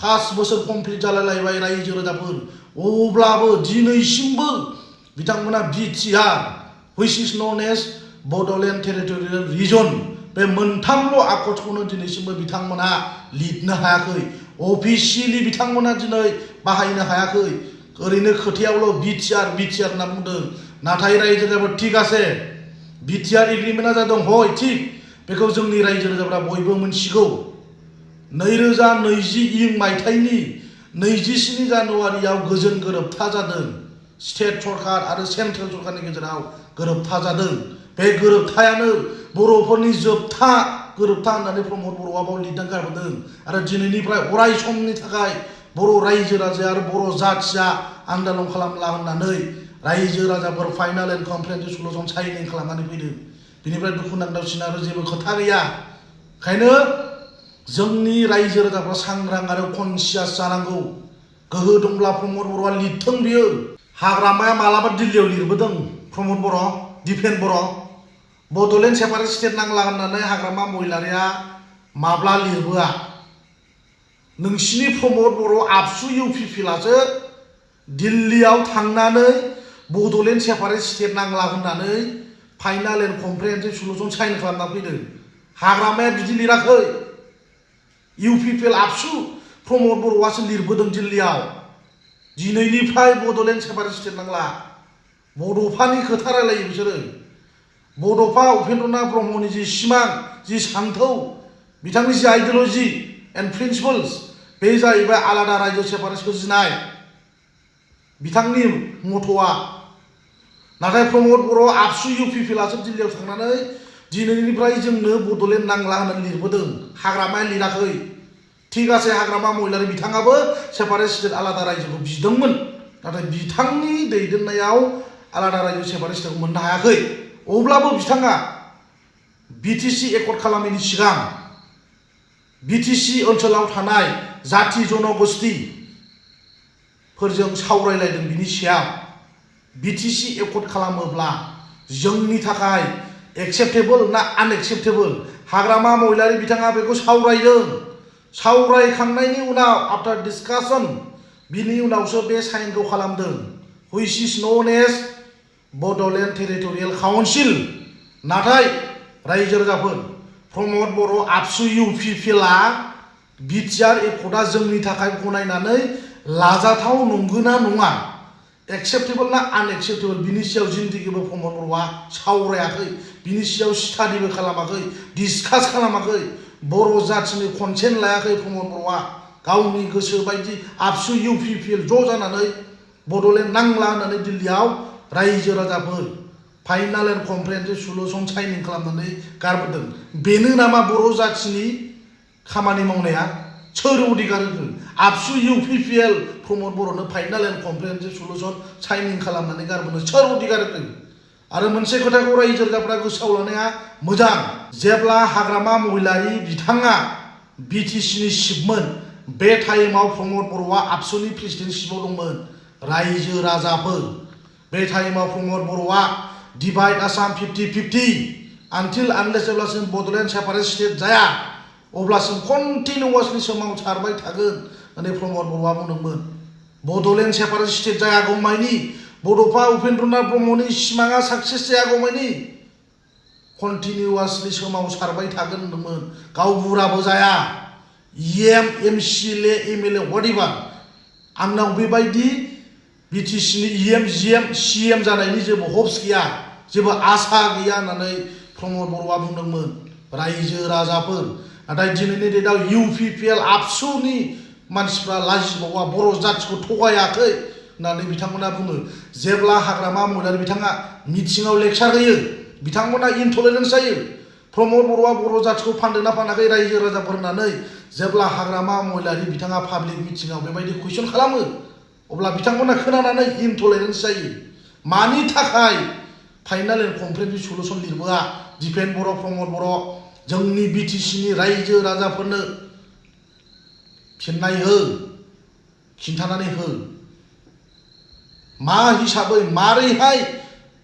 5 बोसोर कमप्लिट जालायलायबाय रायजो राजाफोर अब्लाबो दिनैसिमबो बिथांमोना BTR which is known as Bodoland territorial region बे मोनथामल' आखरखौनो दिनैसिमबो बिथांमोना लिरनो हायाखै अफिसियेलि बिथांमोना दिनै बाहायनो हायाखै ओरैनो खोथायावल' BTR होनना बुंदों नाथाय रायजो राजाफोर थिग आसे BTR एग्रिमेन्टआ जादों हय थिग बेखौ जोंनि रायजो राजाफ्रा बयबो मोनथिगौ 2020 मायथाइनि 27 जानुवारियाव गोजोन गोरोबथा जादों स्टेट सरकार आरो सेन्ट्रेल सरकारनि गेजेराव गोरोबथा जादों बे गोरोबथायानो बर'फोरनि जोबथा गोरोबथा होननानै प्रमद बर'आ बाव लिरना गारबोदों आरो दिनैनिफ्राय अराय समनि थाखाय बर' रायजो राजाया आरो बर' जाथिया आन्दालन खालामला होननानै रायजो राजाफोर final and comprehensive solution shining खालामनानै फैदों बिनिफ्राय दुखुनांथावसिन आरो जेबो खोथा गैया ओंखायनो जोंनि रायजो राजाफ्रा सांग्रां आरो कनसियास जानांगौ गोहो दंब्ला प्रमद बर'आ लिरथों बियो हाग्रामाया मालाबा दिल्लीयाव लिरबोदों प्रमद बर' दिपेन बर' बड'लेण्ड सेपारेट स्टेट नांला होननानै हाग्रामा महिलारिया माब्ला लिरबोआ नोंसिनि प्रमद बर' आबसु UPPIलासो दिल्लीयाव थांनानै बड'लेण्ड सेपारेट स्टेट नांला होननानै final and comprehensive solution sign खालामना फैदों हाग्रामाया बिदि लिराखै UPPIL आबसु प्रमद बर'आसो लिरबोदों दिल्लीयाव दिनैनिफ्राय बड'लेण्ड सेपारेट स्टेट नांला बड'फानि खोथा रायलायो बिसोरो बड'फा उपेन्द्रनाथ ब्रह्मनि जि सिमां जि सान्थौ बिथांनि जि आइडिय'लजि एन्ड प्रिन्सिपल्स बे जाहैबाय आलादा रायजो सेपारेट सोरजिनाय बिथांनि मथ'आ नाथाय प्रमद बर' आबसु UPPIलासो दिल्लीयाव थांनानै दिनैनिफ्राय जोंनो बड'लेण्ड नांला होननानै लिरबोदों हाग्रामाया लिराखै थिग आसे हाग्रामा महिलारि बिथाङाबो सेपारेट स्टेट आलादा रायजोखौ बिदोंमोन नाथाय बिथांनि दैदेननायाव आलादा रायजो सेपारेट स्टेटखौ मोननो हायाखै अब्लाबो बिथाङा BTC एकर्ड खालामैनि सिगां BTC ओनसोलाव थानाय जाथि जन'गोष्ठीफोरजों सावरायलायदों बिनि सायाव BTC एकर्ड खालामोब्ला जोंनि थाखाय एक्सेप्टेबल ना आनएक्सेप्टेबल हाग्रामा महिलारि बिथाङा बेखौ सावरायदों सावरायखांनायनि उनाव आफ्टार डिसकाशन बिनि उनावसो बे साइनखौ खालामदों which is known as Bodoland territorial council नाथाय रायजो राजाफोर प्रमद बर' आबसु UPPIला BTR एकर्डआ जोंनि थाखाय गनायनानै लाजाथाव नंगौना नङा एक्सेप्टेबल ना आनएक्सेप्टेबल बिनि सायाव जिन्दगिबो प्रमद बर'आ सावरायाखै बिनि सायाव स्टाडिबो खालामाखै डिसकास खालामाखै बर' जाथिनि कनसेन्ट लायाखै प्रमद बर'आ गावनि गोसो बायदि आबसु UPPIL ज' जानानै बड'लेण्ड नांला होननानै दिल्लीयाव रायजो राजाफोर final and comprehensive solution shining खालामनानै गारबोदों बेनो नामा बर' जाथिनि खामानि मावनाया सोर अधिकार होखो आबसु UPPIL प्रमद बर'नो final and comprehensive solution shining खालामनानै गारबोनो सोर अधिकार होखो आरो मोनसे खोथाखौ रायजो राजाफ्रा गोसोआव लानाया मोजां जेब्ला हाग्रामा महिलारि बिथाङा BTCनि चिफमोन बे टाइमाव प्रमद बर'आ आबसुनि प्रेसिडेन्टशिपआव दंमोन रायजो राजाफोर बे टाइमाव प्रमद बर'आ डिभाइड आसाम 50-50 आनटिल आनलेस जेब्लासिम बड'लेण्ड सेपारेट स्टेट जाया अब्लासिम कन्टिनिउवासलि सोमावसारबाय थागोन होननानै प्रमद बर'आ बुंदोंमोन बड'लेण्ड सेपारेट स्टेट जायागौमानि बड'फा उपेन्द्रनाथ ब्रह्मनि सिमाङा साक्सेस जायागौमानि कन्टिनिउवासलि सोमावसारबाय थागोन होनदोंमोन गावबुराबो जाया MCLA MLA व्हाटएभार आंनाव बेबायदि BTCनि GM CM जानायनि जेबो हप्स गैया जेबो आसा गैया होननानै प्रमद बर'आ बुंदोंमोन रायजो राजाफोर नाथाय दिनैनि डेटआव UPPIL आबसुनि मानसिफ्रा लाजिबावा बर' जाथिखौ थगायाखै होननानै बिथांमोना बुङो जेब्ला हाग्रामा महिलारि बिथाङा मिटिङाव लेक्सार होयो बिथांमोना इनटलेरेन्स जायो प्रमद बर'आ बर' जाथिखौ फानदोंना फानाखै रायजो राजाफोर होननानै जेब्ला हाग्रामा महिलारि बिथाङा पाब्लिक मिटिङाव बेबायदि कुइसन खालामो अब्ला बिथांमोना खोनानानै इनटलेरेन्स जायो मानि थाखाय final and comprehensive solution लिरबोआ Dipen बर' प्रमद बर' जोंनि BTCनि रायजो राजाफोरनो फिननाय हो खिन्थानानै हो मा हिसाबै मारैहाय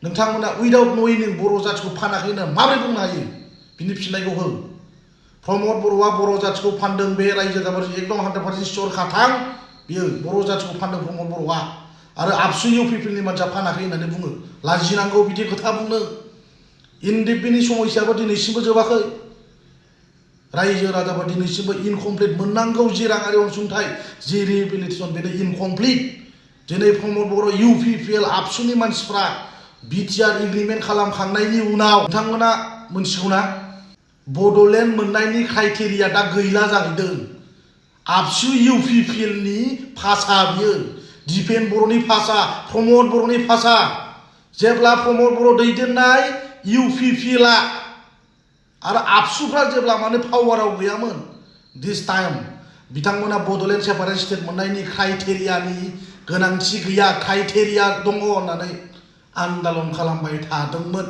नोंथांमोना उइदाउट नयिं बर' जाथिखौ फानाखै होनना माबोरै बुंनो हायो बिनि फिननायखौ हो प्रमद बर'आ बर' जाथिखौ फानदों बे रायजो जाबाय एकदम 100% सियर खाथां बियो बर' जाथिखौ फानदों प्रमद बर'आ आरो आबसु इउपिपिएलनि मानसिया फानाखै होननानै बुङो लाजिनांगौ बिदि खोथा बुंनो इनडिपेन्डेन्टनि समयसायाबो दिनैसिमबो जोबाखै रायजो राजाफोरा दिनैसिमबो इनकमप्लिट मोननांगौ जि राङारि अनसुंथाइ जि रिहेबिलिटेसन बेनो इनकमप्लिट दिनै प्रमद बर' इउपिपिएल आबसुनि मानसिफ्रा बिटिआर एग्रिमेन्ट खालामखांनायनि उनाव बिथांमोना मोनथिगौना बड'लेण्ड मोननायनि क्राइटेरिया दा गैला जाहैदों आबसु इउपिपिएलनि भाषा बियो दिपेन बर'नि भाषा प्रमद बर'नि भाषा जेब्ला प्रमद बर' दैदेननाय इउपिपिएलआ आरो आबसुफ्रा जेब्ला माने पावाराव गैयामोन दिस टाइम बिथांमोना बड'लेण्ड सेपारेट स्टेट मोननायनि क्राइटेरियानि गोनांथि गैया क्राइटेरिया दङ होननानै आन्दालन खालामबाय थादोंमोन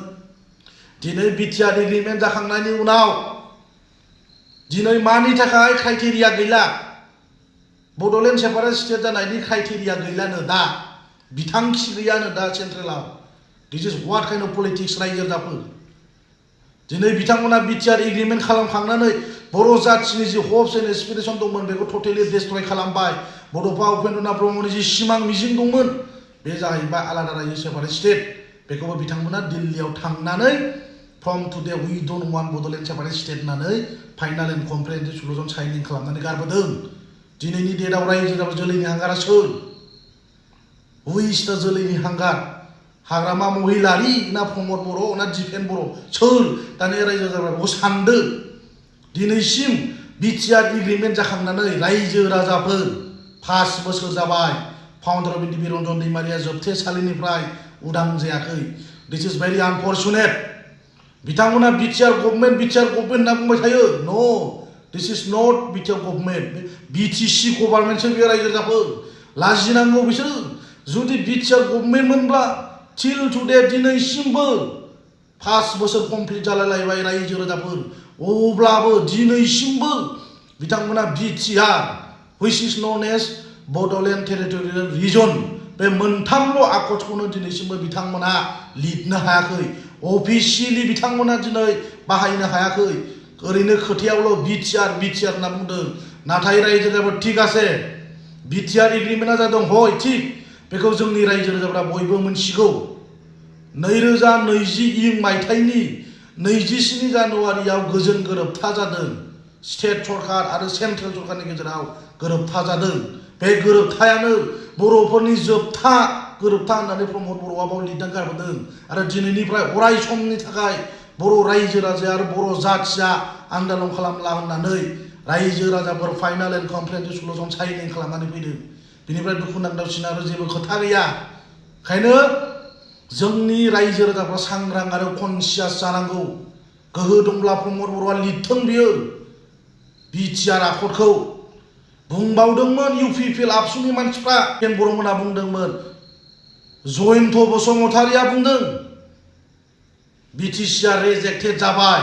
दिनै बिटिआर एग्रिमेन्ट जाखांनायनि उनाव दिनै मानि थाखाय क्राइटेरिया गैला बड'लेण्ड सेपारेट स्टेट जानायनि क्राइटेरिया गैलानो दा बिथांखि गैयानो दा सेन्ट्रेलाव दिस इज व्हाट काइन्ड अफ पलिटिक्स रायजो जाफोर दिनै बिथांमोना बिटिआर एग्रिमेन्ट खालामखांनानै बर' जाथिनि जि हप्स एन्ड एसपिरेसन दंमोन बेखौ टटेलि डिस्ट्रय खालामबाय बड'फा उपेन्द्रनाथ ब्रह्मनि जि सिमां मिजिं दंमोन बे जाहैबाय आलादा रायजो सेपारेट स्टेट बेखौबो बिथांमोना दिल्लीयाव थांनानै from today we don't want Bodoland separate state होननानै final and comprehensive solution signing खालामनानै गारबोदों दिनैनि डेटआव रायजो जाबा जोलैनि हांगारा सोर हु इज दा जोलैनि हांगार हाग्रामा महिलारि ना प्रमद बर' ना दिपेन बर' सोर दानि रायजो जाबा बेखौ सानदो दिनैसिम बिटिआर एग्रिमेन्ट जाखांनानै रायजो राजाफोर 5 बोसोर जाबाय फाउन्डार अफ बि रन्जन दैमारिया जोबथेसालिनिफ्राय उदां जायाखै दिस इज भेरि आनफर्चुनेट बिथांमोना बिटिआर गभर्नमेन्ट होनना बुंबाय थायो no this is not BTR government BTC गभर्नमेन्टसो बे रायजो राजाफोर लाजिनांगौ बिसोरो जुदि बिटिआर गभर्नमेन्ट मोनब्ला टिल टुडे दिनैसिमबो 5 बोसोर कमप्लिट जालायलायबाय रायजो राजाफोर अब्लाबो दिनैसिमबो बिथांमोना BTR which is known as Bodoland territorial region बे मोनथामल' आखरखौनो दिनैसिमबो बिथांमोना लिरनो हायाखै अफिसियेलि बिथांमोना दिनै बाहायनो हायाखै ओरैनो खोथायावल' बिटिआर होनना बुंदों नाथाय रायजो राजाफोर थिग आसे बिटिआर एग्रिमेन्टआ जादों हय थिग बेखौ जोंनि रायजो राजाफोरा बयबो मोनथिगौ 2020 मायथाइनि 27 जानुवारियाव गोजोन गोरोबथा जादों स्टेट सरकार आरो सेन्ट्रेल सरकारनि गेजेराव गोरोबथा जादों बे गोरोबथायानो बर'फोरनि जोबथा गोरोबथा होननानै प्रमद बर'आ बाव लिरना गारबोदों आरो दिनैनिफ्राय अराय समनि थाखाय बर' रायजो राजा आरो बर' जाथिया आन्दालन खालामला होननानै रायजो राजाफोर final and comprehensive solution signing खालामनानै फैदों बिनिफ्राय दुखुनांथावसिन आरो जेबो खोथा गैया ओंखायनो जोंनि रायजो राजाफ्रा सांग्रां आरो कनसियास जानांगौ गोहो दंब्ला प्रमद बर'आ लिरथों बियो बिटिआर आखरखौ बुंबावदोंमोन इउपिपिएल आबसुनि मानसिफ्रा केन बर'मोना बुंदोंमोन जयन्त बसुमतारिया बुंदों बिटिसिआ रिजेक्टेड जाबाय